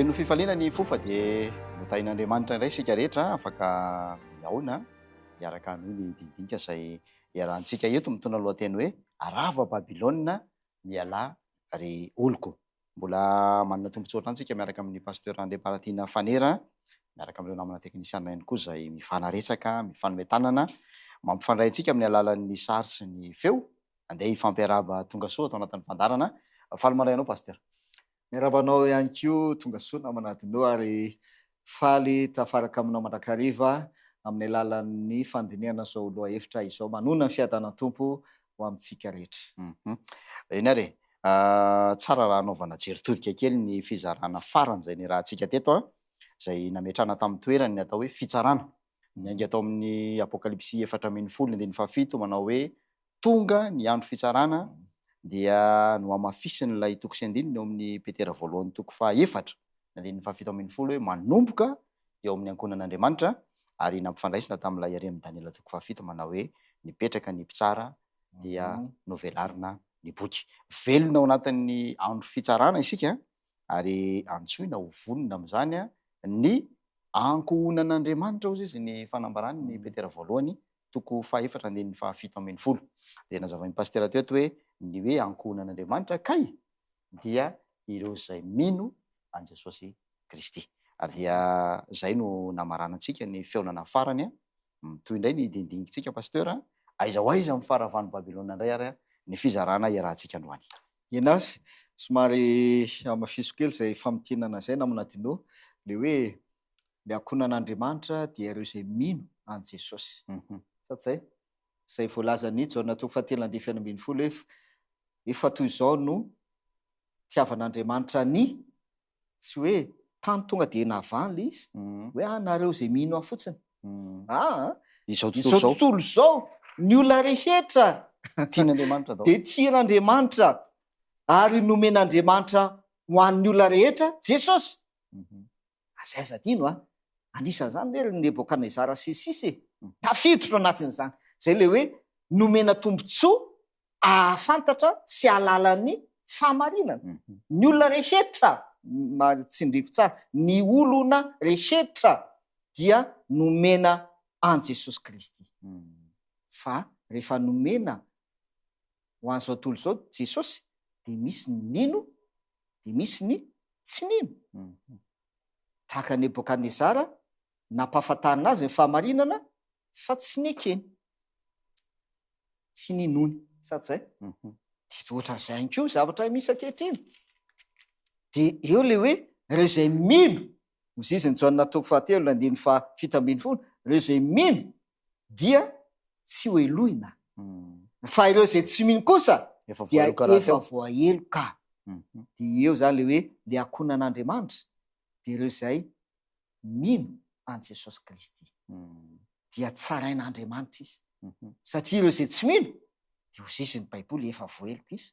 Feno fifaliana ny fo fa dia notahin'Andriamanitra indray isika rehetra afaka mihaona hiaraka hanohy ny dinidinika izay iarahantsika eto mitondra ny lohateny hoe Rava Babylona mialà ry oloko. Mbola manana tombontsoa hatrany isika miaraka amin'ny Pasteur Andriamparatiana Fanera, miaraka amin'ireo namana teknisianina ihany koa izay mifanaretsaka, mifanome tanana, mampifandray antsika amin'ny alalan'ny sary sy ny feo. Andeha hifampiarahaba tongasoa ato anatin'ny fandaharana. Faly mandray anao Pasteur. Miarahaba anao ihany koa tongasoa namana Adino ary faly tafaraka aminao mandrakariva amin'ny alalan'ny fandinihana izao lohahevitra izao. Manona ny fiadanan'ny Tompo ho amintsika rehetra. Eny ary e! Tsara raha anaovana jery todika kely ny fizarana farany izay niarahantsika teto, izay nametrahana tamin'ny toerany ny atao hoe fitsarana. Niainga tao amin'ny Apokalypsy 14 andininy fahafito manao hoe tonga ny andro fitsarana dia nohamafisin'ilay toko sy andininy eo amin'ny Petera voalohany toko fahaefatra andininy fahafito ambin'ny folo hoe manomboka eo amin'ny ankohonan'Andriamanitra ary nampifandraisina tamin'ilay ary amin'ny Daniela toko fahafito manao hoe nipetraka ny mpitsara dia novelarina ny boky. Velona ao anatin'ny andro fitsarana isika ary antsoina ho vonona amin'izany ny ankohonan'Andriamanitra hozy izy ny fanambarany ny Petera voalohany toko fahaefatra andininy fahafito ambin'ny folo. Dia nazavain'i Pasitera teo eto hoe ny hoe ankohonan'Andriamanitra kay dia ireo izay mino an'i Jesosy Kristy. Ary dia izay no namaranantsika ny fihaonana farany. Mitohy indray ny dinidinikitsika Pasteur a! Aiza ho aiza amin'ny faharavan'i Babylona indray ary ny fizarana iarahantsika androany? Enas, somary hamafiso kely izay famintinana izay namana Dino, le hoe le ankohonan'Andriamanitra dia ireo izay mino an'i Jesosy. Sa tsy izay? Izay voalazan'i Jaona toko fahatelo andininy fahenina ambin'ny folo hoe efa toy izao no tiavan'Andriamanitra ny tsy hoe tany tonga dia navany le izy hoe ah nareo izay mino ahy fotsiny aa Izao tontolo izao izao. tontolo izao ny olona rehetra Tian'Andriamanitra daholo. dia tian'Andriamanitra ary nomen'Andriamanitra ho an'ny olona rehetra Jesosy. Aza aiza adino a! Anisan'izany ve ry Nebokadnezara sy ny sisa e! Tafiditra ao anatin'izany. Izay ilay hoe nomena tombontsoa hahafantatra sy hahalala ny fahamarinana. Ny olona rehetra, tsindriako tsara, ny olona rehetra dia nomena an'i Jesosy Kristy. Fa rehefa nomena ho an'izao tontolo izao Jesosy dia misy ny nino dia misy ny tsy nino. Tahaka an'i Nebokadnezara, nampahafantarina azy ny fahamarinana fa tsy nekeny. Tsy ninoany. Sa tsy izay? Dia ohatran'izay ihany koa ny zavatra misy ankehitriny. Dia eo ilay hoe ireo izay mino, hoy izy ny Jaona toko fahatelo andininy fahafito ambin'ny folo, ireo izay mino dia tsy ho helohina. Fa ireo izay tsy mino kosa Efa dia voaheloka rahateo. efa voaheloka. Dia eo izany ilay hoe ilay ankohonan'Andriamanitra dia ireo izay mino an'i Jesosy Kristy. Dia tsarain'Andriamanitra izy. Satria ireo izay tsy mino dia hoy izy ny Baiboly efa voaheloka izy.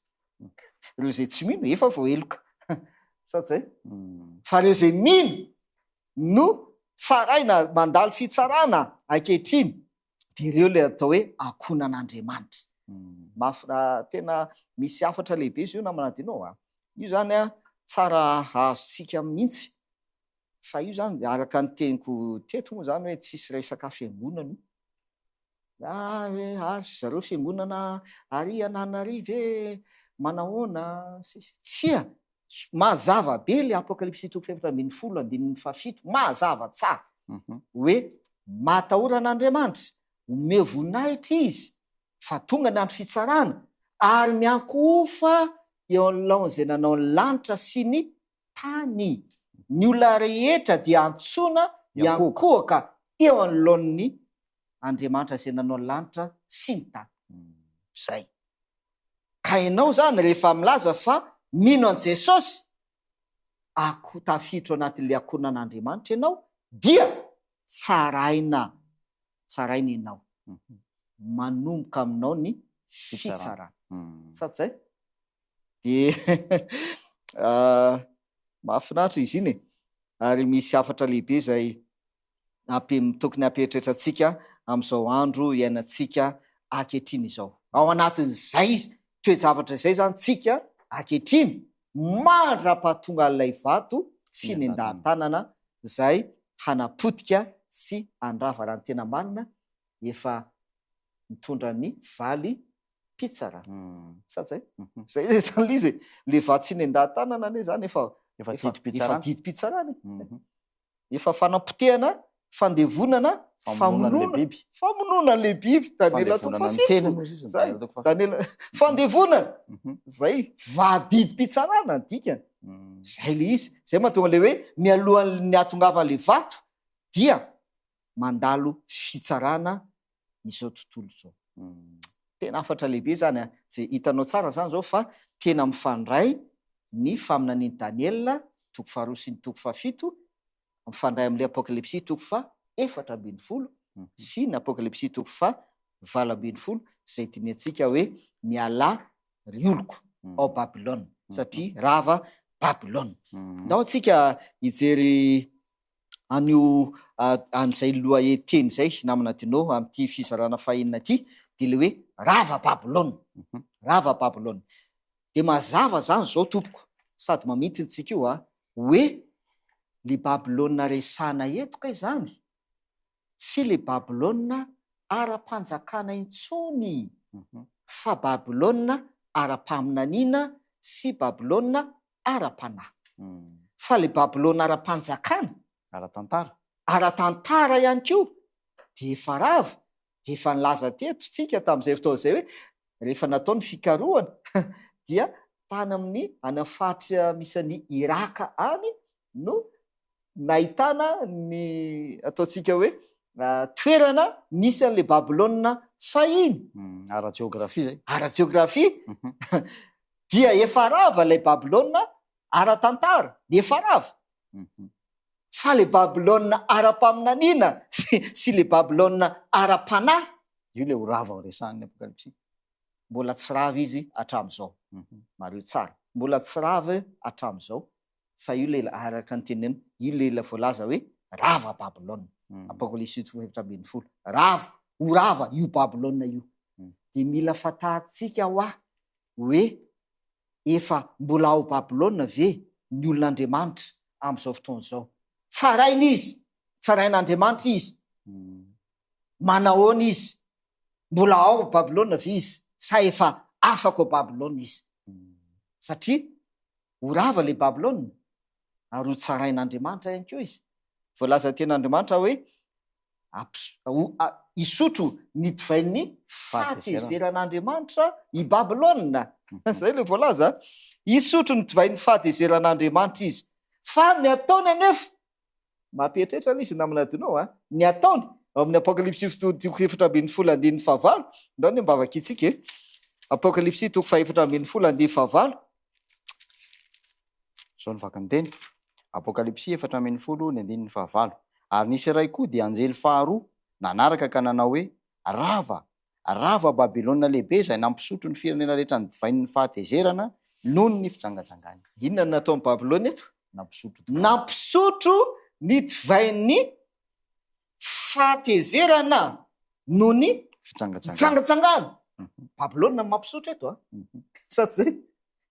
Ireo izay tsy mino efa voaheloka. Sa tsy izay? Fa ireo izay mino no tsaraina, mandalo fitsarana ankehitriny, dia ireo ilay atao hoe ankohonan'Andriamanitra. Mafy raha tena misy hafatra lehibe izy io namana Dino a. Io izany a, tsara azontsika mihitsy fa io izany araka ny teniko teto moa izany hoe tsisy resaka fiangonana io. Ah, eh, ah, ry zareo fiangonana ary Antananarivo e, manahoana, sisy. Tsia, Mazava be le Apokalypsy toko faha-14 andininy fahafito, mazava tsara hoe matahora an'Andriamanitra, omeo voninahitra Izy fa tonga ny andro fitsarana ary miankohofa eo anoloan'izay nanao ny lanitra sy ny tany. Ny olona rehetra dia antsoina hiankohoka eo anoloan'ny Andriamanitra izay nanao ny lanitra sy ny tany. Zay. Ka ianao zany rehefa milaza fa mino an'i Jesosy, ako tafiditra ao anatin'ilay ankohonan'Andriamanitra ianao dia tsaraina, tsaraina ianao. Manomboka aminao ny fitsarana. Sa tsy zay? Dia mahafinaritra izy iny e. Ary misy hafatra lehibe izay tokony hampieritreritra antsika amin'izao andro iainantsika ankehitriny izao. Ao anatin'izay toe-javatra izay izany tsika ankehitriny, mandra-pahatonga an'ilay vato tsy nendahan-tanana izay hanapotika sy handrava raha ny tena marina efa mitondra ny valy mpitsarana. Sa zay? Zay le zany le izy e. Le vatsy nendahan-tanana anie zany efa efa didim-pitsarana. Efa didim-pitsarana e. Efa fanampotehana, fandevonana, famonoana le biby. Famonoana le biby. Daniela toko fahafito. Zay. Daniela fandevonana. Zay. Vadidim-pitsarana ny dikany. Zay le izy. Zay mahatonga le hoe mialohan'ny hahatongavan'le vato dia mandalo fitsarana izao tontolo izao. Tena hafatra lehibe izany an! Tsy hitanao tsara izany izao fa tena mifandray ny faminanian'i Daniela toko faharoa sy ny toko fahafito, mifandray amin'ilay Apokalypsy toko faha-14 sy ny Apokalypsy toko faha-18 izay dinihantsika hoe mialà ry oloko ao Babylona satria rava Babylona. Ndao tsika hijery an'io an'izay lohaheteny izay namana Dino amin'ity fizarana fahenina ity dia ilay hoe rava Babylona, rava Babylona. Dia mazava izany izao tompoko, sady mamintina tsika io a, hoe le Babylona resahana eto kay izany tsy le Babylona ara-panjakana intsony fa Babylona ara-paminaniana sy Babylona ara-panahy. Fa ilay Babylona ara-panjakana, Ara-tantara. ara-tantara ihany koa dia efa rava, dia efa nilaza teto tsika tamin'izay fotoana izay hoe rehefa natao ny fikarohana dia tany amin'ny any amin'ny faritra misy an'i Iraka any no nahitana ny ataontsika hoe toerana nisy an'ilay Babylona fahiny. Ara-jeografia izay. Ara-jeografia. Dia efa rava ilay Babylona ara-tantara, efa rava. Fa ilay Babylona ara-paminaniana sy ilay Babylona ara-panahy. Io ilay ho rava ho resahan'ny Apokalypsy. Mbola tsy rava izy hatramin'izao. Mariho tsara. Mbola tsy rava hatramin'izao fa io ilay araka ny teneno, io ilay voalaza hoe rava Babylona. Apokalypsy toko 14. Rava, ho rava io Babylona io. Dia mila fantatsika hoa hoe efa mbola ao Babylona ve ny olon'Andriamanitra amin'izao fotoana izao? Tsaraina izy, tsarain'Andriamanitra izy. Manahoana izy? Mbola ao Babylona ve izy sa efa afaka ao Babylona izy? Satria ho rava ilay Babylona ary ho tsarain'Andriamanitra ihany koa izy. Voalaza tenin'Andriamanitra hoe hisotro ny divain'ny fahatezeran'Andriamanitra i Babylona. Izay ilay voalaza. Hisotro ny divain'ny fahatezeran'Andriamanitra izy. Fa ny ataony anefa, mampieritreritra ilay izy namana adinao a, ny ataony ao amin'ny Apokalypsy toko 14 andininy fahavalo, ndao anie mba vakintsika e. Apokalypsy toko faha-14 andininy fahavalo. Izao no vakin'ny teny, Apokalypsy 14 ny andininy fahavalo, Ary nisy iray koa dia anjely faharoa nanaraka ka nanao hoe, Rava, rava Babylona lehibe izay nampisotro ny firenena rehetra ny divain'ny fahatezerana noho ny fijangajangany. Inona no nataon'i Babylona eto? Nampisotro divay. Nampisotro ny divain'ny fahatezerana noho ny fijangajangana. Babylona no mampisotro eto a. Sa tsy zay?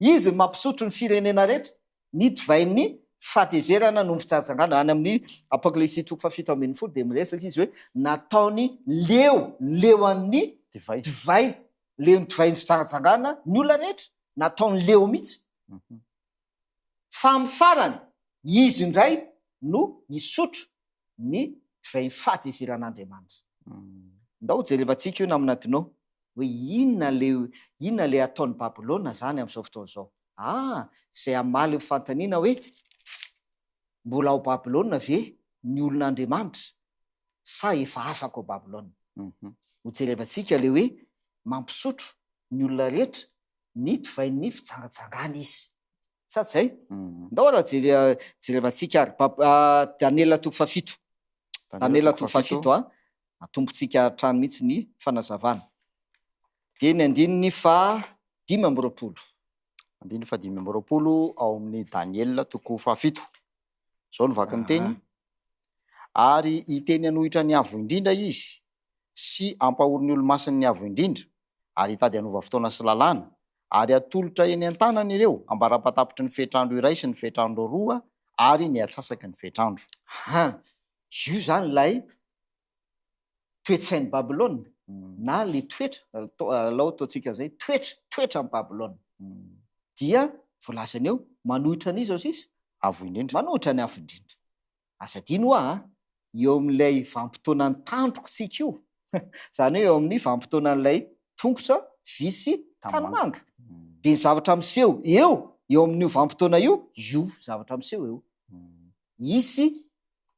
Izy no mampisotro ny firenena rehetra ny divain'ny fahatezerana noho ny fijangajangana. Any amin'ny Apokalypsy toko faha-17 dia miresaka izy hoe nataony leo, leo an'ny Divay. divay, leon'ny divain'ny fijangajangana ny olona rehetra. Nataony leo mihitsy. Fa amin'ny farany, izy indray no hisotro ny divain'ny fahatezeran'Andriamanitra. Ndao hojerevantsika io namana Dino, hoe inona ilay, inona ilay ataon'i Babylona izany amin'izao fotoana izao. Ah, izay hamaly ny fanontaniana hoe, mbola ao Babylona ve ny olon'Andriamanitra sa efa afaka ao Babylona? Hojerevantsika ilay hoe mampisotro ny olona rehetra ny divain'ny fijangajangana izy. Sa tsy izay? Ndao raha jere, jerevantsika ary. Bab, Daniela toko fahafito. Daniela toko fahafito a. Atombotsika hatrany mihitsy ny fanazavana. Dia ny andininy faha 25. Andininy faha 25 ao amin'ny Daniela toko fahafito. Izao no vaky ny teny. Ary hiteny hanohitra ny Avo Indrindra izy, sy hampahory ny olo-masin'ny Avo Indrindra, ary hitady hanova fotoana sy lalàna, ary hatolotra eny an-tanany ireo ambara-patapitry ny fetr'andro iray sy ny fetr'andro roa Ary ny atsasaky ny fetr'andro. Ha, io izany ilay toe-tsain'i Babylona, na ilay toetra, alao ataontsika izay, toetra, toetran'i Babylona. Dia voalazany eo, manohitra an'iza ao sisa? Avo indrindra. Manohitra ny Avo indrindra. Aza adino hoa a, eo amin'ilay vanim-potoanan'ny tandroka tsika io, izany hoe eo amin'ny vanim-potoanan'ilay tongotra vy sy tanimanga. Dia ny zavatra miseho eo, eo amin'io vanim-potoana io, io zavatra miseho eo. Hisy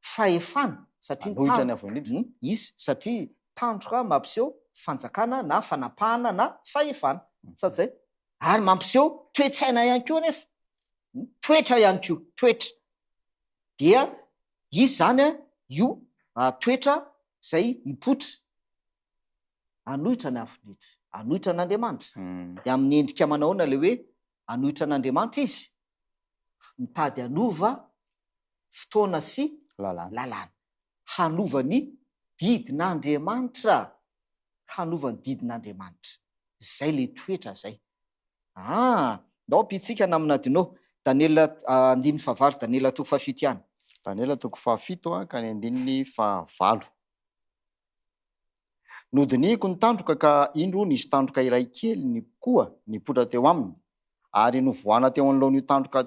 fahefana, satria ny Manohitra ny Avo Indrindra. Hisy, satria tandroka mampiseho fanjakana na fanapahana na fahefana. Sa tsy izay? Ary mampiseho toe-tsaina ihany koa anefa. Toetra ihany koa, toetra. Dia hisy izany io toetra izay hipoitra hanohitra ny Avo Indrindra, hanohitra an'Andriamanitra. Dia amin'ny endrika manao ahoana ilay hoe hanohitra an'Andriamanitra izy? Mitady hanova fotoana sy lalàna. Hanova ny didin'Andriamanitra. Hanova ny didin'Andriamanitra. Izay ilay toetra izay. Ah! Ndao ampiantsika namana Dino. Daniela andininy fahavalo, Daniela toko fahafito ihany. Daniela toko fahafito ka ny andininy fahavalo. Nodinihiko ny tandroka ka indro nisy tandroka iray kely ny koa nipoitra teo aminy, ary novohana teo anoloan'io tandroka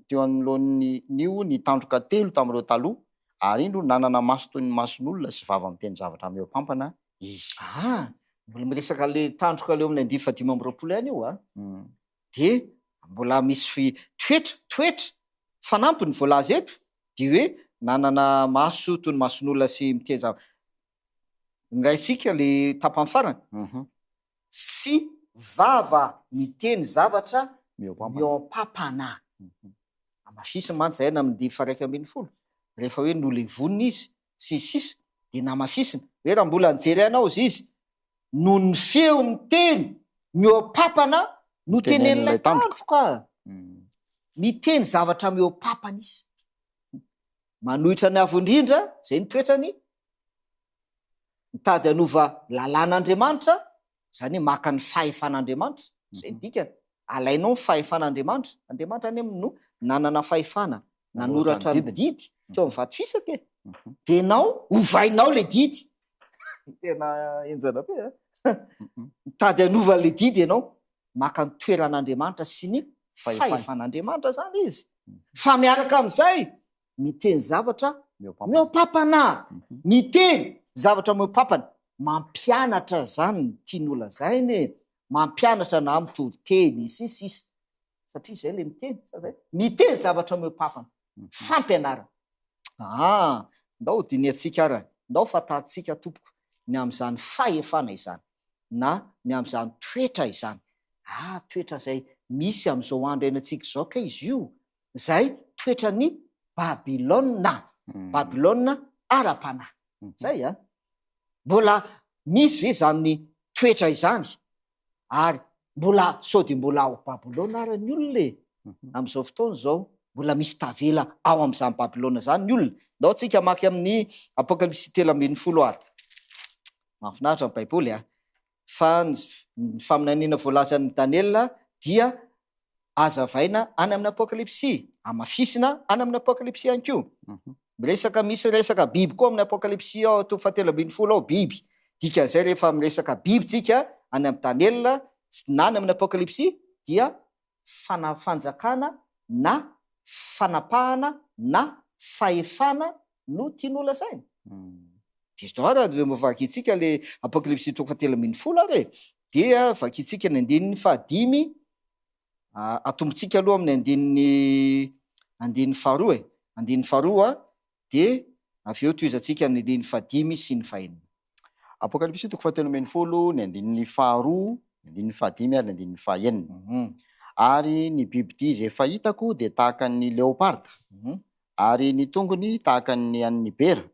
teo anoloan'io ny tandroka telo tamin'ireo taloha, ary indro nanana maso toy ny mason'olona sy vava miteny zavatra mihoa-pampana izy. Ah! Mbola miresaka le tandroka leo amin'ny andiany faha 25 ihany io a! Dia mbola misy fi, toetra, toetra fanampiny voalaza eto dia hoe nanana maso toy ny mason'olona sy miteny zava, Raisika le tapany farany, sy vava miteny zavatra mihoampampana. Hamafisiny mantsy izay amin'ny andininy faha 11, rehefa hoe nolevonina izy sy ny sisa dia namafisina hoe raha mbola nijery anao izy noho ny feo miteny mihoampampana notenenin'ilay tandroka. Miteny zavatra mihoampampana izy. Manohitra ny Avo Indrindra, izay ny toetrany, mitady hanova lalàn'Andriamanitra, izany hoe maka ny fahefan'Andriamanitra, izay ny dikany, alainao ny fahefan'Andriamanitra, Andriamanitra anie no nanana fahefana nanoratra ny didy teo amin'ny vato fisaka e, dia ianao ovainao ilay didy, tena henjana be an, mitady hanova an'ilay didy ianao, maka ny toeran'Andriamanitra sy ny fahefan'Andriamanitra izany izy, fa miaraka amin'izay miteny zavatra mihoa-papana, miteny zavatra mihoa-papana, mampianatra zany ny tiany ho lazaina e, mampianatra na mitory teny sy ny sisa, satria zay le miteny, sa zay? Miteny zavatra mihoa-papana, fampianarana. Aa, ndao ho dinihantsika ara, ndao fantatsika tompoko ny amin'izany fahefana izany, na ny amin'izany toetra izany. Aa, toetra izay misy amin'izao andro iainantsika izao kay izy io, izay toetran'i Babylona, Babylona ara-panahy. Zay a! Mbola misy ve izany toetra izany? Ary mbola sao dia mbola ao Babylona ara ny olona e? Amin'izao fotoana izao, mbola misy tavela ao amin'izany Babylona izany ny olona. Ndao tsika hamaky amin'ny Apokalypsy 13 ary. Mahafinaritra ny Baiboly a! Fa ny faminaniana voalazan'i Daniela dia Azavaina any amin'ny Apokalypsy, hamafisina any amin'ny Apokalypsy ihany koa. Miresaka, misy resaka biby koa amin'ny Apokalypsy ao, toko fahatelo ambin'ny folo ao, biby. Dikan'izay rehefa miresaka biby tsika any amin'ny Daniela na any amin'ny Apokalypsy dia fana, fanjakana na fanapahana na fahefana no tiany holazaina. Diso ary raha vakintsika le Apokalypsy toko fahatelo ambin'ny folo ary e, dia vakintsika ny andininy fahadimy Atombontsika aloha amin'ny andininy andininy faharoa e. Andininy faharoa dia avy eo tohizantsika ny andininy fahadimy sy ny fahenina. Apokalypsy toko fahatelo ambin'ny folo, ny andininy faharoa, ny andininy fahadimy ary ny andininy fahenina. Ary ny bibidia izay efa hitako dia tahaka ny leoparda, ary ny tongony tahaka ny an'ny bera,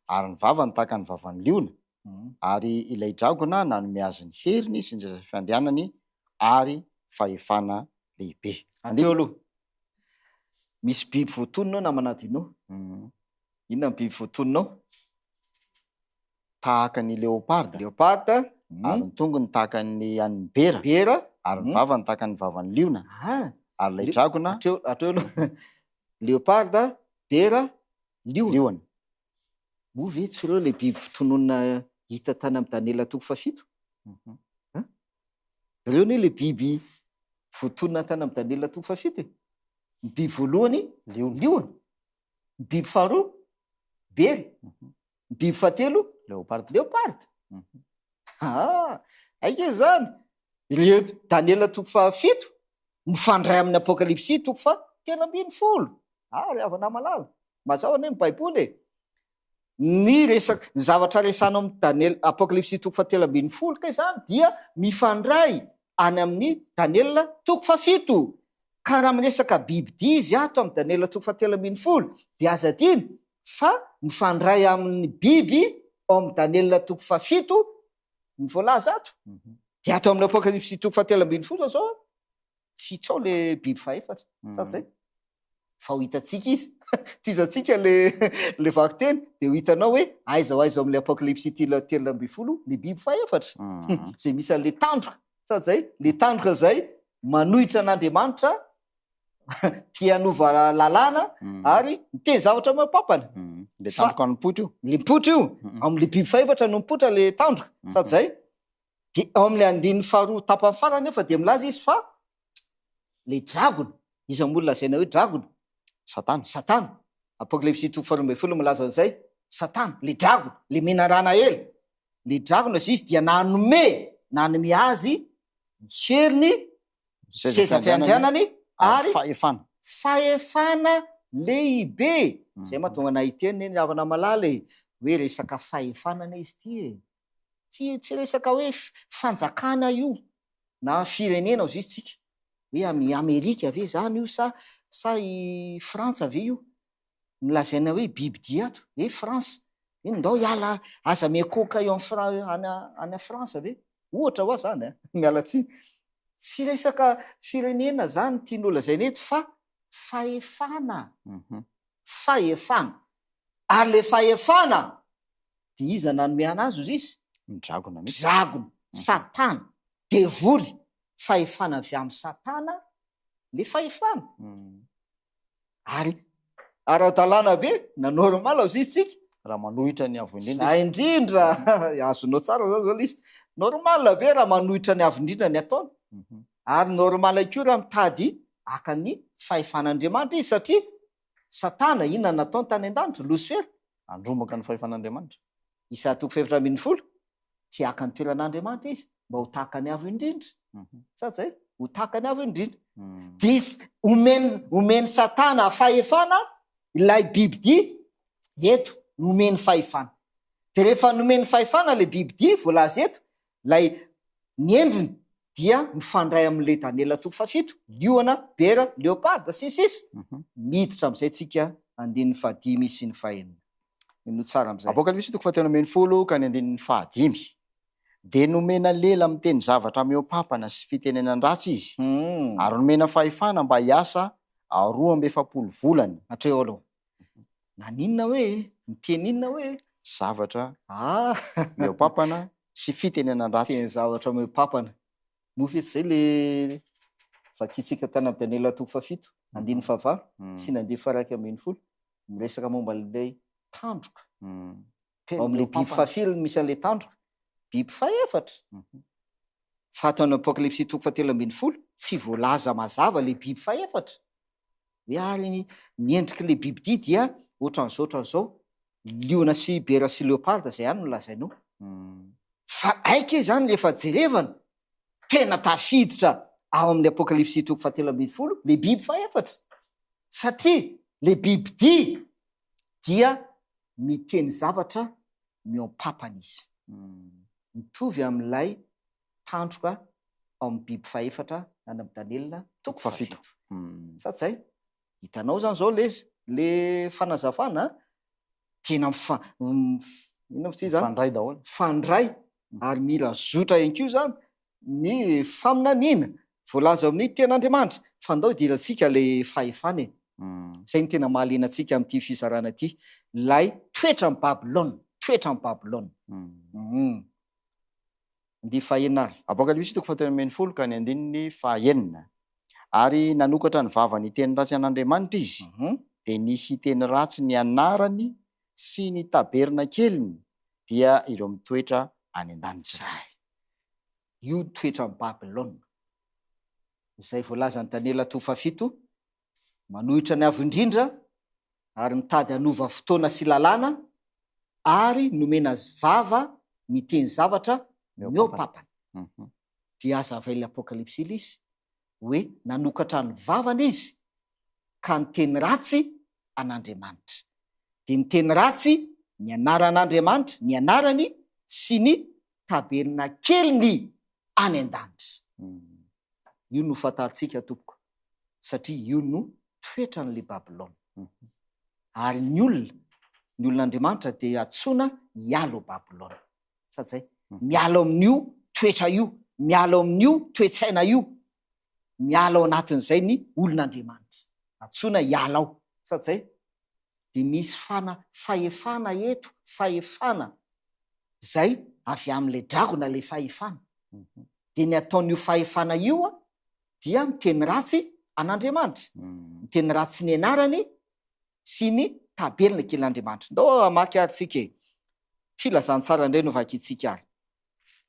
ary ny vavany tahaka ny vavan'ny liona, ary ilay dragona nanome azy ny heriny sy ny seza fiandrianany ary fahefana lehibe. Hatreo aloha. Misy biby voatonona ao namana Dino. Inona ny biby voatonona ao? Tahaka ny leoparda. Leoparda. Ary ny tongony tahaka ny an'ny bera. Bera. Ary ny vavany tahaka ny vavan'ny liona. Ah. Ary ilay dragona. Hatreo, hatreo aloha. Leoparda, bera, liona. Liona. Moa ve tsy ireo ilay biby tononina hita tany amin'i Daniela toko fahafito? An? Ireo anie ilay biby voatonona tany amin'i Daniela toko fahafito e. Ny biby voalohany, liona. Liona. Ny biby faharoa, bera. Ny biby fahatelo, leoparda. Leoparda. Ah, aika izany. Ireo Daniela toko fahafito mifandray amin'ny Apokalypsy toko faha-13. Ah, ry havana malala, mazava anie ny Baiboly e. Ny resaka, ny zavatra resahana ao amin'ny Daniela, Apokalypsy toko faha-13 kay izany dia mifandray any amin'ny Daniela toko fahafito. Ka raha miresaka bibidia izy ato amin'ny Daniela toko faha-13 dia aza adino fa mifandray amin'ny biby ao amin'ny Daniela toko fahafito ny voalaza ato. Dia ato amin'ny Apokalypsy toko faha-13 zao tsy hita ao le biby fahefatra, sa tsy zay? Fa ho hitantsika izy. Tohizantsika le le vakiteny dia ho hitanao hoe aiza ho aiza ao amin'ilay Apokalypsy 13 le biby fahefatra. Izay misy an'le tandroka, sa tsy zay? Le tandroka izay manohitra an'Andriamanitra tia hanova lalàna ary miteny zavatra mampampana. Le tandroka nipoitra io. Le mipoitra io, amin'le biby fahefatra no mipoitra le tandroka, sa tsy zay? Dia ao amin'ilay andininy faharoa tapany farany nefa dia milaza izy fa le dragona, iza moa no lazaina hoe dragona? Satana. Satana. Apokalypsy toko faharoa ambin'ny folo milaza an'izay. Satana, le dragona, le menarana ela. Le dragona izy izy dia nanome, nanome azy ny heriny, seza fiandrianany ary fahefana. Fahefana lehibe. Izay mahatonga anay hiteny eny havana malala e, hoe resaka fahefana anie izy ity e. Tsy tsy resaka hoe fanjakana io na firenena ozy izy tsika hoe amy Amerika ve zany io sa sa i Frantsa ve io? Ny lazaina hoe biby dia ato hoe France hoe ndao hiala aza miankohoka eo am Fra any any France ve? Ohatra hoa zany a, miala tsiny. Tsy resaka firenena zany tiany holazaina eto fa fahefana. Fahefana. Ary le fahefana dia iza nanome anazy ozy izy? Ny dragona mihitsy. Dragona, satana, devoly, fahefana avy amin'i satana le fahefana. Ary ara-dalàna be na normal ozy izy tsika. Raha manohitra ny avo indrindra izy. Zay indrindra, azonao tsara zany zao le izy. Normal be raha manohitra ny avo indrindra ny ataony. Ary normal koa raha mitady haka ny fahefan'Andriamanitra izy satria Satana, inona no nataony tany an-danitra? Losifera? Handrombaka ny fahefan'Andriamanitra. Isaia toko fahefatra 18, Tia haka ny toeran'Andriamanitra izy, mba ho tahaka ny Avo Indrindra. Sa tsy zay? Ho tahaka ny Avo Indrindra. Dia izy, omeny, omen'i Satana fahefana ilay bibidia eto, nomeny fahefana. Dia rehefa nomeny fahefana ilay bibidia voalaza eto, Ilay ny endriny dia mifandray amin'ilay Daniela toko fahafito, liona, bera, leoparda, sy ny sisa Miditra amin'izay tsika andininy fahadimy sy ny fahenina. Henoy tsara amin'izay. Apokalypsy toko fahatelo ambin'ny folo ka ny andininy fahadimy. Dia nomena lela miteny zavatra mihoa-pampana sy fitenenan-dratsy izy, ary nomena fahefana mba hiasa 42 volana. Hatreo aloha. Naninona hoe? Niteny inona hoe? Zavatra ah! mihoa-pampana sy fitenenan-dratsy. Teny zavatra mihoa-pampana. Moa ve tsy izay le vakintsika tany amin'ny Daniela toko fahafito, andininy fahavalo sy ny andininy faha-11, miresaka momba an'ilay tandroka. Ao amin'ilay biby fahafiry no misy an'ilay tandroka? Biby fahefatra. Fa ato amin'ny Apokalypsy toko fahatelo ambin'ny folo, tsy voalaza mazava ilay biby fahefatra. Hoe ary ny ny endrik'ilay bibidia dia ohatran'izao ohatran'izao, liona sy bera sy leoparda izay ihany no lazainao. Fa aika izany rehefa jerevana, tena tafiditra ao amin'ny Apokalypsy toko fahatelo ambin'ny folo ilay biby fahefatra. Satria ilay bibidia dia miteny zavatra mihoampampana izy. Mitovy amin'ilay tandroka ao amin'ny biby fahefatra any amin'i Daniela toko fahafito. Sa tsy zay? Hitanao zany zao le le fanazavana a, tena mifa- mif- inona moa izy zany? Mifandray daholo. Mifandray ary mila zotra ihany koa zany ny faminaniana voalaza ao amin'ny tenin'Andriamanitra. Fa ndao hidirantsika le fahefana e. Zay no tena mahaliana antsika amin'ity fizarana ity, ilay toetran'i Babylona, toetran'i Babylona. Andiany fahenina ary. Apokalypsy toko fahatelo ambin'ny folo ka ny andininy fahenina. Ary nanokatra ny vavany hiteny ratsy an'Andriamanitra izy, Dia ny hiteny ratsy ny anarany sy ny tabernakeliny dia ireo mitoetra any an-danitra. Zay. Io ny toetran'i Babylona, izay voalazan'i Daniela toko fahafito, manohitra ny Avo Indrindra ary mitady hanova fotoana sy lalàna ary nomena vava miteny zavatra mihoa-pampana. Dia hazavain'ny Apokalypsy ilay izy hoe nanokatra ny vavany izy ka niteny ratsy an'Andriamanitra. Dia niteny ratsy ny anaran'Andriamanitra, ny anarany sy ny tabernakeliny any an-danitra. Io no fantatsika tompoko satria io no toetran'ilay Babylona. Ary ny olona, ny olon'Andriamanitra dia antsoina hiala ao Babylona. Sady zay. Miala ao amin'io toetra io, miala ao amin'io toe-tsaina io, miala ao anatin'izay ny olon'Andriamanitra. Antsoina hiala ao. Sady zay. Dia misy fana, fahefana eto, fahefana izay avy amin'ilay dragona ilay fahefana. Dia ny ataon'io fahefana io dia miteny ratsy an'Andriamanitra, miteny ratsy ny anarany sy ny tabernakelin'Andriamanitra. Ndao hamaky ary tsika e. Filazantsara indray no vakintsika ary.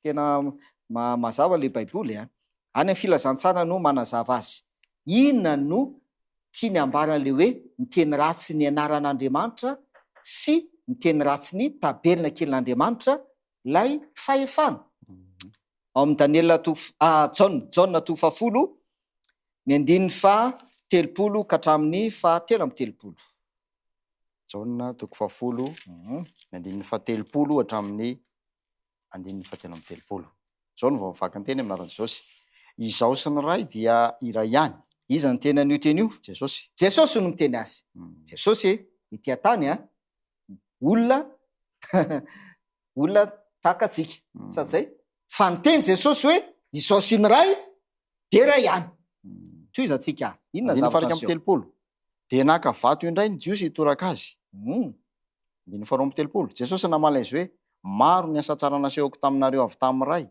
Tena mazava ilay Baiboly a. Any amin'ny filazantsara no manazava azy. Inona no tiany ambara ilay hoe miteny ratsy ny anaran'Andriamanitra sy miteny ratsy ny tabernakelin'Andriamanitra ilay fahefana? Ao amin'ny Daniela toko, ah, Jaona, Jaona toko fahafolo, ny andininy faha 30 ka hatramin'ny faha 33. Jaona toko fahafolo, ny andininy faha 30 hatramin'ny andininy faha 33. Izao no vao mivaky ny teny amin'ny anaran'i Jesosy. Izaho sy ny Ray dia iray ihany. Iza no niteny an'io teny io? Jesosy. Jesosy no miteny azy. Jesosy ety an-tany a, olona olona tahaka antsika. Sady zay. Fa niteny Jesosy hoe izao sy ny Ray dia iray ihany. Tohizantsika ary. Inona Andininy zavatra faha niseho? 31. Dia naka vato indray ny Jiosy hitoraka azy. Andininy faha 32. Jesosy namaly azy hoe, Maro ny asa tsara nasehoko taminareo avy tamin'ny Ray,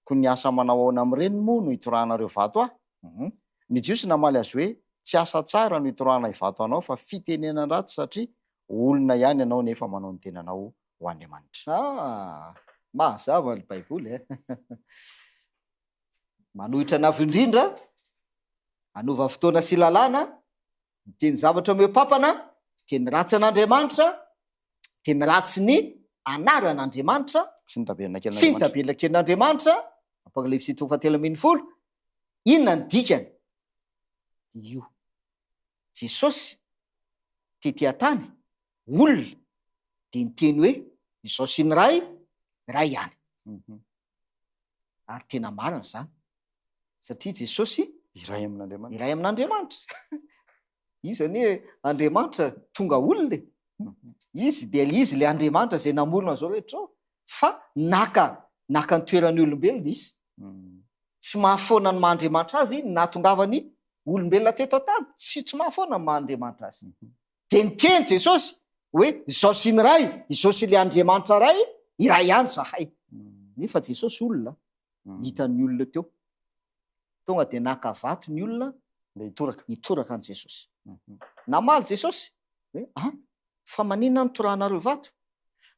koa ny asa manao ahoana amin'ireny moa no itorahanareo vato ahy? Ny Jiosy namaly azy hoe, Tsy asa tsara no itorahanay vato anao fa fitenenan-dratsy satria olona ihany ianao nefa manao ny tenanao ho Andriamanitra. Ah! Mazava ny Baiboly eh! Manohitra ny Avo Indrindra, hanova fotoana sy lalàna, miteny zavatra mihoa-pampana, miteny ratsy an'Andriamanitra, miteny ratsy ny anaran'Andriamanitra, Sy ny sy ny tabernakelin'Andriamanitra. tabernakelin'Andriamanitra, Apokalypsy toko fahatelo ambin'ny folo, inona ny dikany? Dia io. Jesosy tety an-tany, olona, dia niteny hoe, izao sy ny Ray, iray ihany. Ary tena marina izany, satria Jesosy Iray amin'Andriamanitra. Iray amin'Andriamanitra. Izy anie Andriamanitra tonga olona e. Izy dia izy ilay Andriamanitra izay namorona an'izao rehetra izao, fa naka naka ny toeran'ny olombelona izy. Tsy mahafoana ny maha Andriamanitra azy ny nahatongavany olombelona teto an-tany. Tsy tsy mahafoana ny maha Andriamanitra azy. Dia niteny Jesosy hoe izao sy ny Ray, izao sy ilay Andriamanitra Ray, iray ihany izahay. Nefa Jesosy olona, hitan'ny olona teo. Tonga dia naka vato ny olona Mba hitoraka. hitoraka an'i Jesosy. Namaly Jesosy hoe, ah, fa maninona no torahanareo vato?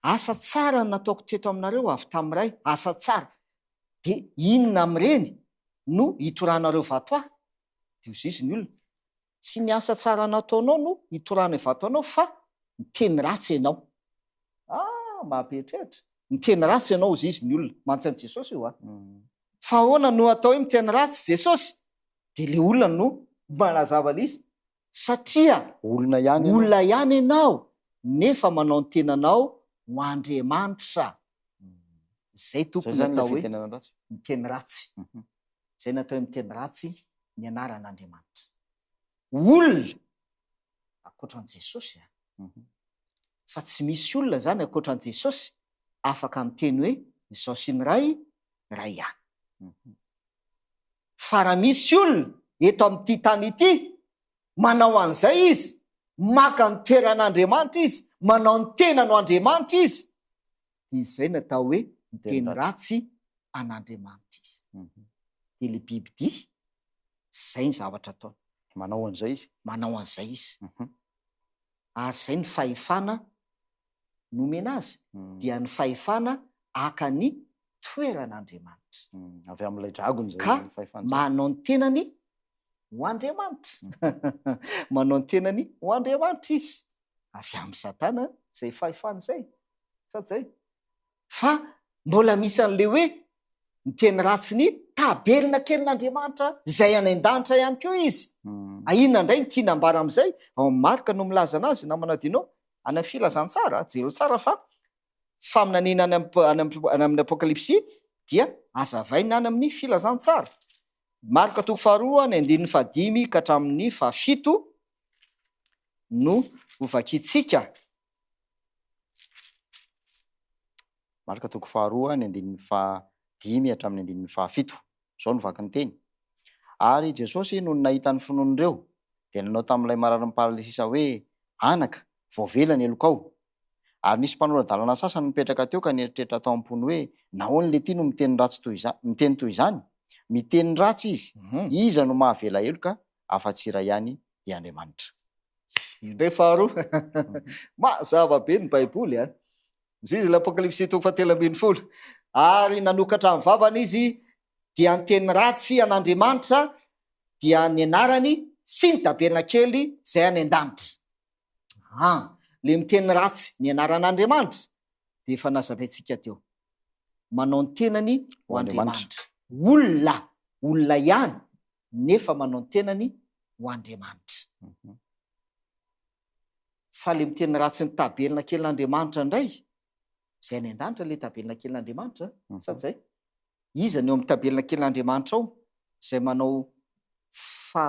Asa tsara no nataoko teto aminareo avy tamin'ny Ray, asa tsara. Dia inona amin'ireny no hitorahanareo vato ahy? Dia hoy izy ny olona, Tsy ny asa tsara nataonao no hitorahanay vato anao fa miteny ratsy ianao. Ah, mahapieritreritra. Miteny ratsy ianao hozy izy ny olona. Mantsy an'i Jesosy io a. Fa ahoana no atao hoe miteny ratsy Jesosy? Dia ilay olona no manazava ilay izy. Satria Olona ihany ianao. olona ihany ianao nefa manao ny tenanao ho Andriamanitra. Izay Izay tompony izany ilay atao hoe fitenenan-dratsy. miteny ratsy. Izay natao hoe miteny ratsy ny anaran'Andriamanitra. Olona ankoatra an'i Jesosy a. Fa tsy misy olona izany ankoatra an'i Jesosy afaka miteny hoe izao sy ny Ray, iray ihany. Fa raha misy olona eto amin'ity tany ity manao an'izay izy, maka ny toeran'Andriamanitra izy, manao ny tenany ho Andriamanitra izy, dia izay no atao hoe miteny ratsy an'Andriamanitra izy. Dia ilay bibidia, izay ny zavatra ataony. Manao an'izay izy. Manao an'izay izy. Ary izay ny fahefana nomena azy, dia ny fahefana haka ny toeran'Andriamanitra. Avy amin'ilay dragona izay Ka fahefana izay. manao ny tenany ho Andriamanitra. Manao ny tenany ho Andriamanitra izy. Avy amin'i Satana izay fahefana izay. Sa tsy izay? Fa mbola misy an'ilay hoe miteny ratsy ny tabernakelin'Andriamanitra izay any an-danitra ihany koa izy. A inona indray no tiana ambara amin'izay? Ao amin'ny Marka no milaza anazy, namana Dino, any amin'ny Filazantsara, jereo tsara fa faminaniana any any amin'ny Apokalypsy dia hazavaina any amin'ny Filazantsara. Marka toko faharoa, ny andininy fahadimy ka hatramin'ny fahafito no hovakintsika. Marka toko faharoa, ny andininy fahadimy hatramin'ny andininy fahafito. Izao no vaky ny teny, Ary i Jesosy nony nahita ny finoan'ireo, dia nanao tamin'ilay mararin'ny paralysisa hoe, Anaka, voavela ny helokao. Ary nisy mpanora-dalàna sasany nipetraka teo ka nieritreritra tao am-pony hoe, Nahoana ilay ity no miteny ratsy toy izany, miteny toy izany? Miteny ratsy izy. Iza no mahavela heloka afa-tsy iray ihany, dia Andriamanitra. Io indray faharoa. Mazava be ny Baiboly a. Izay izy l'Apokalypsy toko fahatelo 13. Ary nanokatra ny vavany izy dia niteny ratsy an'Andriamanitra dia ny anarany sy ny tabernakely izay any an-danitra. An, le miteny ratsy ny anaran'Andriamanitra dia efa nazavaintsika teo. Manao ny tenany ho Andriamanitra. Olona, olona ihany nefa manao ny tenany ho Andriamanitra. Fa le miteny ratsy ny tabernakelin'Andriamanitra indray, izay any an-danitra le tabernakelin'Andriamanitra, sa tsy zay? Iza no eo amin'ny tabernakelin'Andriamanitra ao izay manao fa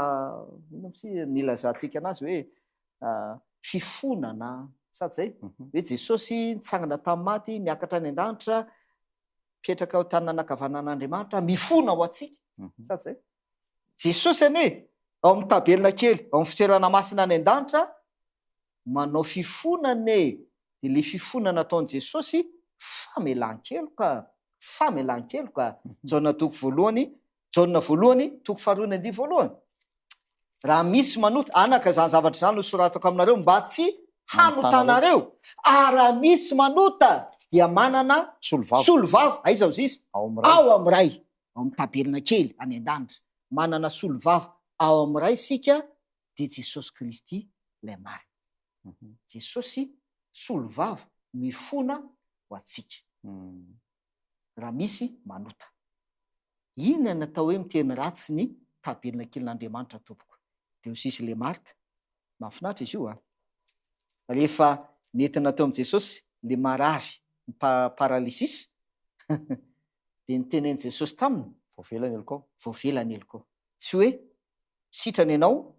inona moa sy nilazantsika anazy hoe fifonana sa tsy zay? Hoe Jesosy nitsangana tamin'ny maty, niakatra any an-danitra, mipetraka ao tanana ankavanan'Andriamanitra, mifona ho antsika, sa tsy zay? Jesosy anie ao amin'ny tabernakely, ao amin'ny fitoerana masina any an-danitra, manao fifonana e! Dia ilay fifonana ataon'i Jesosy, famelan-keloka, famelan-keloka. Jaona toko voalohany, Jaona voalohany, toko faharoa ny andiany voalohany. Raha misy manota, anaka izany zavatra izany no soratako aminareo mba tsy hanotanareo. Ary raha misy manota dia manana Solovava. solovava, aiza hozy izy? Ao amin'ny Ray. Ao amin'ny Ray, ao amin'ny tabernakely any an-danitra. Manana solovava ao amin'ny Ray isika dia Jesosy Kristy ilay marina. Jesosy solovava mifona ho antsika. Raha misy manota. Inona ny atao hoe miteny ratsy ny tabernakelin'Andriamanitra tompoko? Dia hoy sisy le Marc, mahafinaritra izy io a! Rehefa nentina teo amin'i Jesosy le marary ny paralysis dia nitenen'i Jesosy taminy, Voavela ny helokao. Voavela ny helokao. Tsy hoe sitrana ianao,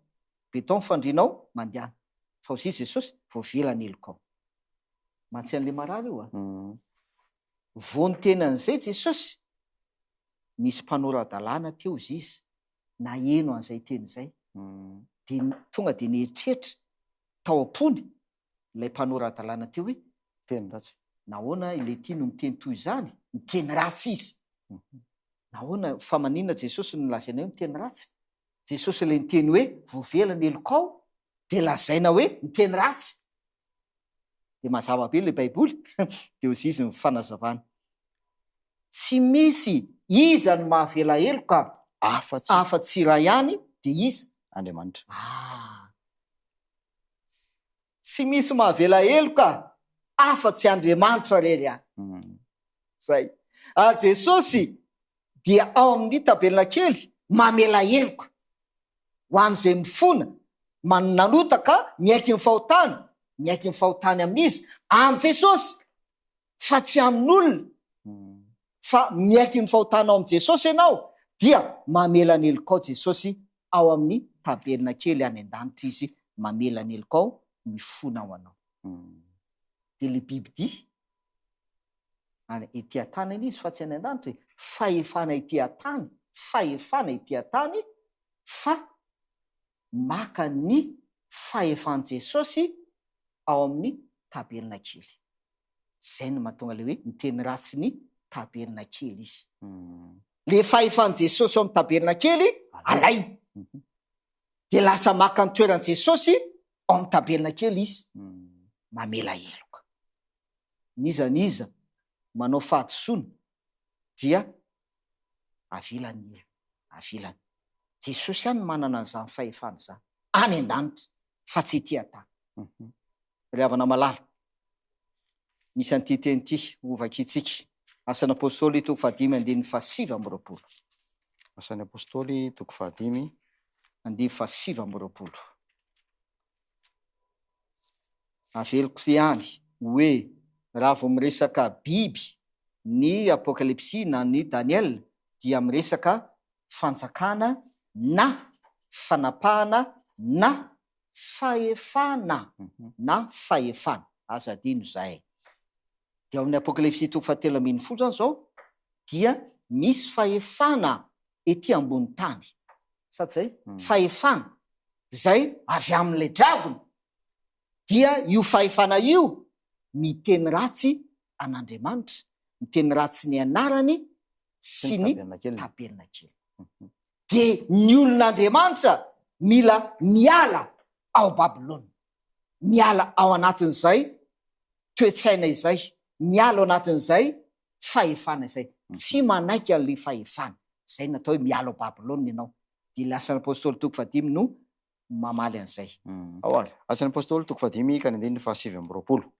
béton ny fandrianao, mandehana. Fa hoy Jesosy, voavela ny helokao. Mantsy an'ilay marary io a. Vao niteny an'izay Jesosy, nisy mpanora-dalàna teo izy izy, naheno an'izay teny izay. Dia tonga dia nieritreritra tao am-pony ilay mpanora-dalàna teo hoe, Miteny ratsy. Nahoana ilay ity no miteny toy izany? Miteny ratsy izy. Nahoana, fa maninona Jesosy no lazaina hoe miteny ratsy? Jesosy ilay niteny hoe voavela ny helokao dia lazaina hoe miteny ratsy. Dia mazava be ilay Baiboly, dia hoy izy ny fanazavana. Tsy misy iza no mahavela heloka Afa-tsy. afa-tsy iray ihany, dia iza? Andriamanitra. Ah! Tsy misy mahavela heloka afa-tsy Andriamanitra irery ihany. Zay. Ary Jesosy dia ao amin'ny tabernakely mamela heloka ho an'izay mifona, nanota ka miaiky ny fahotany, miaiky ny fahotany amin'iza? Amin'i Jesosy, fa tsy amin'olona. Fa miaiky ny fahotanao amin'i Jesosy ianao dia mamela ny helokao Jesosy ao amin'ny tabernakely any an-danitra Izy mamela ny helokao mifona ho anao. Dia ilay bibidia any ety an-tany anie izy fa tsy any an-danitra e, fahefana ety an-tany, fahefana ety an-tany fa maka ny fahefan'i Jesosy ao amin'ny tabernakely. Izay no mahatonga ilay hoe miteny ratsy ny tabernakely izy. Le fahefan'i Jesosy ao amin'ny tabernakely alainy. Dia lasa maka ny toeran'i Jesosy. Ao amin'ny tabernakely izy mamela heloka. N'iza n'iza manao fahadisoana dia avelany ny helony, avelany. Jesosy ihany no manana an'izany fahefana izany, any an-danitra, fa tsy ety an-tany. Ry havana malala, misy an'ity teny ity hovakintsika, Asan'ny Apostoly toko fahadimy andininy fahasivy amby roapolo. Asan'ny Apostoly toko fahadimy. Andininy fahasivy amby roapolo. Averiko ihany hoe raha vao miresaka biby ny Apokalypsy na ny Daniela dia miresaka fanjakana na fanapahana na fahefana na fahefana. Aza adino izay. Dia ao amin'ny Apokalypsy toko fahatelo ambin'ny folo izany izao dia misy fahefana ety ambony tany. Sa tsy izay? Fahefana izay avy amin'ilay dragona. Dia io fahefana io miteny ratsy an'Andriamanitra, miteny ratsy ny anarany sy ny tabernakely. Dia ny olon'Andriamanitra mila miala ao Babylona, miala ao anatin'izay toe-tsaina izay, miala ao anatin'izay fahefana izay. Tsy manaiky an'ilay fahefana. Izay no atao hoe miala ao Babylona ianao. Dia ilay Asan'ny Apostoly toko fahadimy no mamaly an'izay. Ao ary. Asan'ny Apostoly toko fahadimy ka ny andininy fahasivy amby roapolo.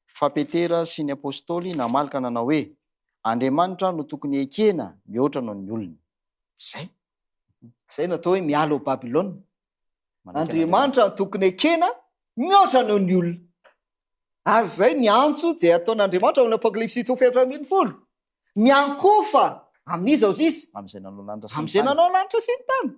Fa Petera sy ny Apostoly namaly ka nanao hoe, Andriamanitra no tokony hekena mihoatra noho ny olona. Izay. Izay no atao hoe miala ao Babylona. Andriamanitra no tokony hekena mihoatra noho ny olona. Ary izay ny antso izay ataon'Andriamanitra ao amin'ny Apokalypsy toko faha-14. Miankofa amin'iza ozy izy? Amin'izay nanao lanitra sy ny Amin'izay tany. nanao lanitra sy ny tany.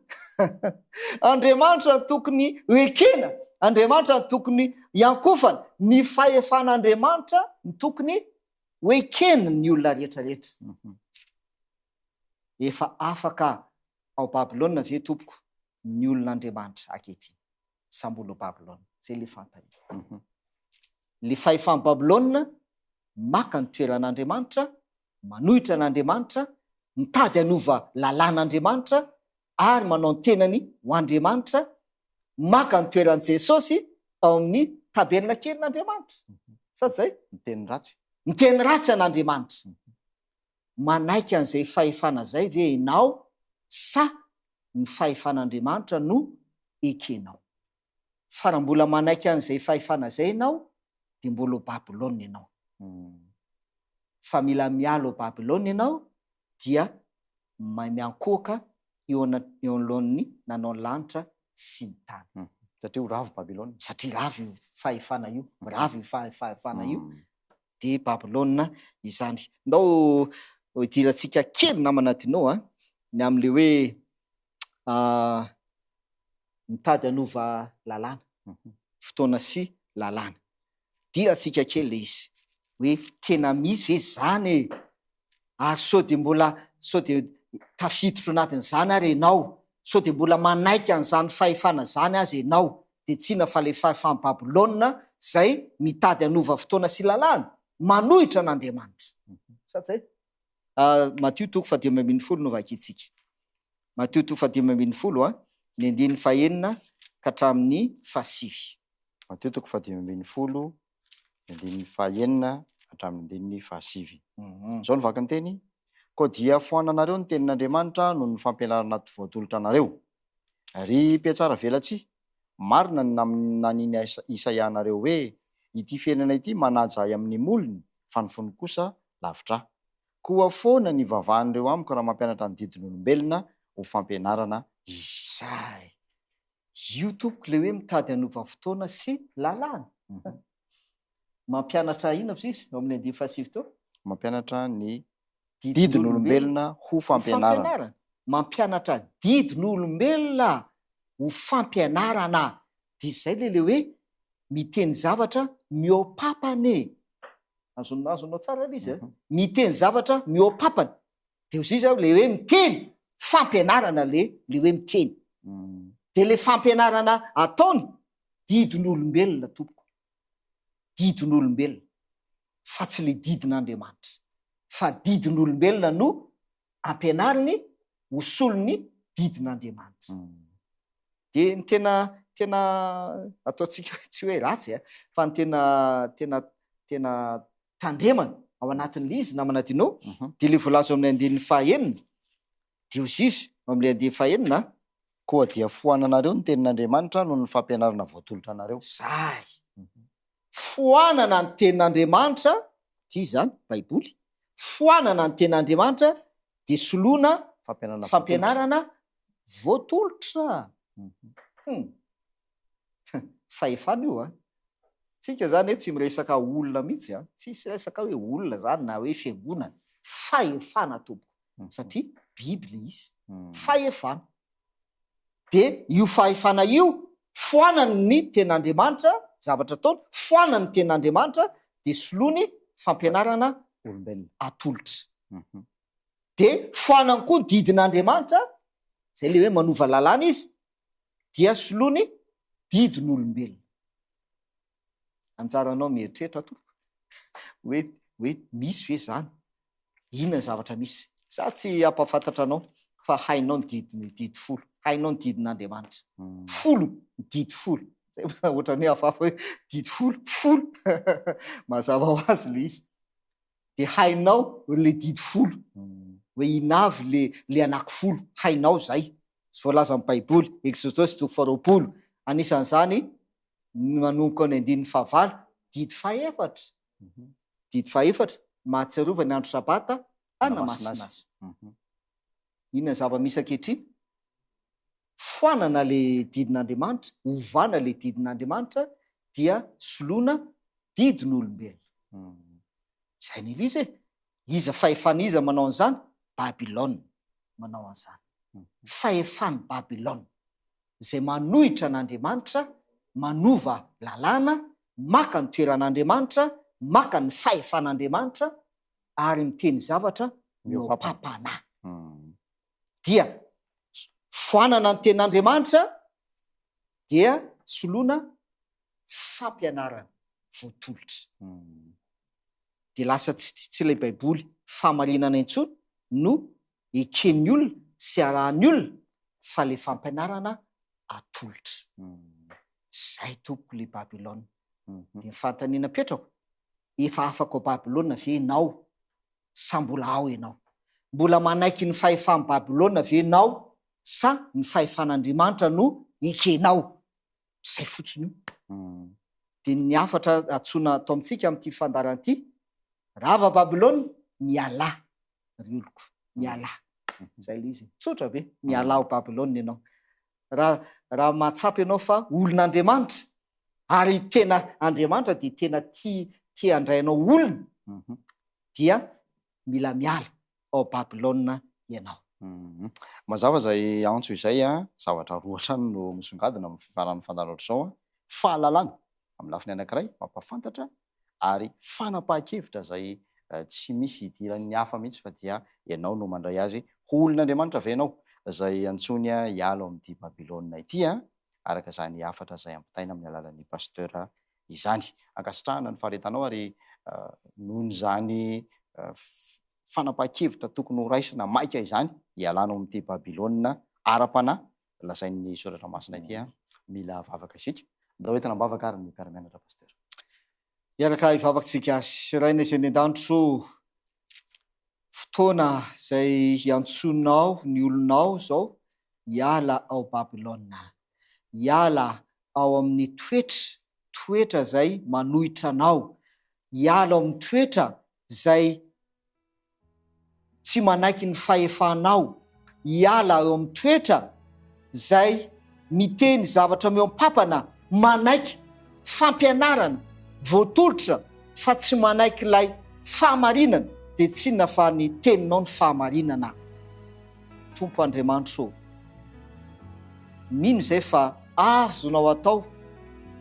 Andriamanitra no tokony ho ekena, Andriamanitra no tokony hiankofana, ny fahefan'Andriamanitra no tokony ho eken'ny olona rehetra rehetra. Efa afaka ao Babylona ve tompoko ny olon'Andriamanitra ankehitriny? Sa mbola ao Babylona? Zay le fanontaniana. Le fahefan'i Babylona maka ny toeran'Andriamanitra, manohitra an'Andriamanitra, mitady hanova lalàn'Andriamanitra ary manao ny tenany ho Andriamanitra, maka ny toeran'i Jesosy ao amin'ny tabernakelin'Andriamanitra. Sa tsy zay? Miteny ratsy. Miteny ratsy an'Andriamanitra. Manaiky an'izay fahefana izay ve ianao sa ny fahefan'Andriamanitra no ekenao? Fa raha mbola manaiky an'izay fahefana izay ianao, dia mbola ao Babylona ianao. Fa mila miala ao Babylona ianao, dia mahay miankohoka eo eo anoloan'ny nanao ny lanitra sy ny tany. Satria ho rava Babylona. Satria rava io fahefana io, rava io fahefana io, dia Babylona izany. Ndao hidirantsika kely namana Dino a, ny amin'ilay hoe mitady hanova lalàna, fotoana sy lalàna. Dirantsika kely ilay izy, hoe tena misy ve izany e? Ary sao dia mbola, sao dia tafiditra ao anatin'izany ary ianao? Sao dia mbola manaiky an'izany fahefana izany aza ianao? Dia tsy inona fa ilay fahefan'i Babylona izay mitady hanova fotoana sy lalàna, manohitra an'Andriamanitra. Sa tsy izay? Matio toko fahadimy ambin'ny folo no vakintsika. Matio toko fahadimy ambin'ny folo, ny andininy fahenina ka hatramin'ny fahasivy. Matio toko fahadimy ambin'ny folo, ny andininy fahenina hatramin'ny andininy fahasivy. Izao no vaky ny teny, Koa dia foananareo ny tenin'Andriamanitra noho ny fampianarana voatolotra anareo. Ry mpihatsara velatsihy, marina ny naminanian'i Isaia anareo hoe, Ity firenena ity manaja ahy amin'ny molony, fa ny fony kosa lavitra ahy. Koa foana ny ivavahan'ireo amiko raha mampianatra ny didin'olombelona ho fampianarana izy. Zay. Io tompoko le hoe mitady hanova fotoana sy lalàna. Mampianatra inona ozy izy ao amin'ny andininy fahasivy teo? Mampianatra ny didin'olombelona ho fampianarana. Mampianatra didin'olombelona ho fampianarana. Dia izay le le hoe miteny zavatra mihoa-papana e. Azonao azonao tsara ilay izy a. Miteny zavatra mihoa-papana. Dia ozy izy aho le hoe miteny fampianarana le le hoe miteny. Dia le fampianarana ataony didin'olombelona tompoko. Didin'olombelona fa tsy le didin'Andriamanitra. Fa didin'olombelona no ampianariny ho solon'ny didin'Andriamanitra. Dia ny tena. tena ataontsika hoe tsy hoe ratsy a, fa ny tena tena tena tandremana ao anatin'ilay izy namana Dino, dia ilay voalaza ao amin'ny andininy fahaenina, dia hozy izy ao amin'ilay andininy fahaenina a. Koa dia foananareo ny tenin'Andriamanitra noho ny fampianarana voatolotra anareo. Zay. Foanana ny tenin'Andriamanitra, ity izany, Baiboly, foanana ny tenin'Andriamanitra dia soloina fampianarana voatolotra. Hum. Fahefana io an. Tsika zany tsy miresaka olona mihitsy an. Tsisy resaka hoe olona zany na hoe fiangonana. Fahefana tompoko. Satria biby le izy. Fahefana. Dia io fahefana io, foanany ny tenin'Andriamanitra, zavatra ataony, foanany ny tenin'Andriamanitra dia soloiny fampianarana olombelona atolotra. Dia foanany koa ny didin'Andriamanitra, izay ilay hoe manova lalàna izy, dia soloiny didin'olombelona. Anjaranao mieritreritra tompoko hoe hoe misy ve zany? Inona ny zavatra misy? Za tsy hampahafantatra anao fa hainao ny didy ny didy folo, hainao ny didin'Andriamanitra. Folo, ny didy folo. Zay moa ohatran'ny hoe hafahafa hoe didy folo, folo. Mazava ho azy le izy. De hainao le didy folo, hoe inona avy le le anaky folo, hainao zay. Voalazan'ny Baiboly, Eksodosy toko faharoapolo. Anisan'izany manomboka ny andininy fahavalo, didy fahefatra, didy fahefatra, mahatsiarova ny andro sabata hanamasina azy. Inona ny zava-misy ankehitriny? Foanana le didin'Andriamanitra, ovana le didin'Andriamanitra dia soloina didin'olombelona. Izay ny izy e. Iza fahefana iza manao an'izany? Babylona manao an'izany. Fahefan'i Babylona. izay manohitra an'Andriamanitra, manova lalàna, maka ny toeran'Andriamanitra, maka ny fahefan'Andriamanitra, ary miteny zavatra mihoa-pampanahy. Dia foanana ny tenin'Andriamanitra, dia soloina fampianarana voatolotra. Dia lasa tsy tsy ilay Baiboly fahamarinana intsony no eken'ny olona sy arahan'ny olona fa le fampianarana atolotra. Zay tompoko le Babylone. Dia ny fanontaniana apetrako, efa afaka ao Babylona ve ianao sa mbola ao ianao? Mbola manaiky ny fahefan'i Babylona ve ianao sa ny fahefan'Andriamanitra no ekenao? Zay fotsiny io. Dia ny hafatra antsoina ato amintsika amin'ity fandaharana ity, rava Babylona, mialà. ry oloko, mialà. Izay ilay izy. Tsotra be, mialà ao Babylona ianao. Raha, raha mahatsapa ianao fa olon'Andriamanitra, ary tena Andriamanitra dia tena tia, tia handray anao ho olona, dia mila miala ao Babylona ianao. Mazava izay antso izay, zavatra roa hatrany no misongadina amin'ny fifaran'ny fandaharana ohatr'izao, fahalalana amin'ny lafiny anankiray, mampahafantatra ary fanapahan-kevitra izay tsy misy idiran'ny hafa mihitsy fa dia ianao no mandray azy ho olon'Andriamanitra ve ianao izay antsoiny hiala ao amin'ity Babylona ity araka izany hafatra izay ampitaina amin'ny alalan'ny Pasteur izany. Ankasitrahana ny faharetanao ary noho izany fanapahan-kevitra tokony ho raisina maika izany hialana ao amin'ity Babylona ara-panahy lazain'ny Soratra Masina ity an, mila vavaka isika. Ndao entina am-bavaka ary ny mpiara-mianatra Pasteur. Hiaraka hivavaka isika sy Rainay izay any an-danitra o, fotoana izay hiantsoanao ny olonao izao hiala ao Babylona, hiala ao amin'ny toetra, toetra izay manohitra anao, hiala ao amin'ny toetra izay tsy manaiky ny fahefanao hiala eo amin'ny toetra izay miteny zavatra mihoam-papana, manaiky fampianarana voatolotra fa tsy manaiky ilay fahamarinana dia tsy inona fa ny teninao ny fahamarinana. Tompo Andriamanitro ô, mino izay fa azonao atao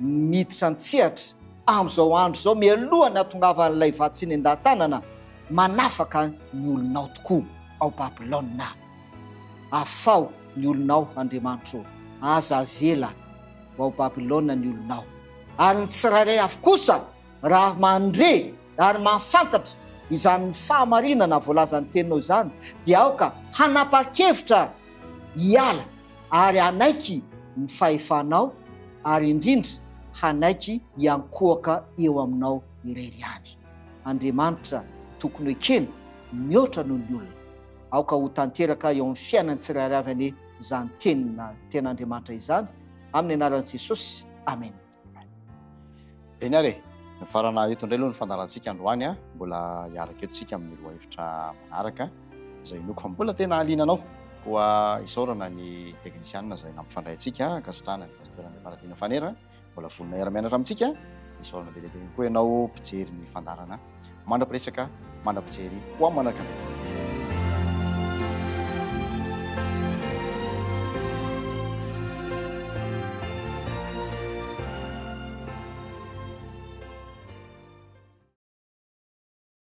ny miditra an-tsehatra amin'izao andro izao mialoha ny hahatongavan'ilay vatsiny an-datanana manafaka ny olonao tokoa ao Babylona. Afaho ny olonao, Andriamanitro ô, aza avela ho ao Babylona ny olonao. Ary ny tsirairay avy kosa raha mandre ary mahafantatra izany fahamarinana voalazan'ny teninao izany dia aoka hanapa-kevitra hiala ary hanaiky ny fahefanao. ary indrindra hanaiky hiankohoka eo aminao irery ihany. Andriamanitra tokony ho ekena mihoatra noho ny olona. Aoka ho tanteraka eo amin'ny fiainan'ny tsirairay avy anie izany tenina ten'Andriamanitra izany, amin'ny anaran'i Jesosy, amena. Eny ary e! Mifarana eto indray aloha ny fandaharantsika androany a! Mbola hiaraka eto isika amin'ny lohahevitra manaraka izay inoako fa mbola tena hahaliana anao. Koa isaorana ny teknisianina izay nampifandray antsika, ankasitrahana ny Pasteur Andriamanantena Fanera mbola vonona hiara-mianatra amintsika. Isaorana be dia be ihany koa ianao mpijery ny fandaharana. Mandra-piresaka, mandra-pijery ho amin'ny manaraka indray daholo.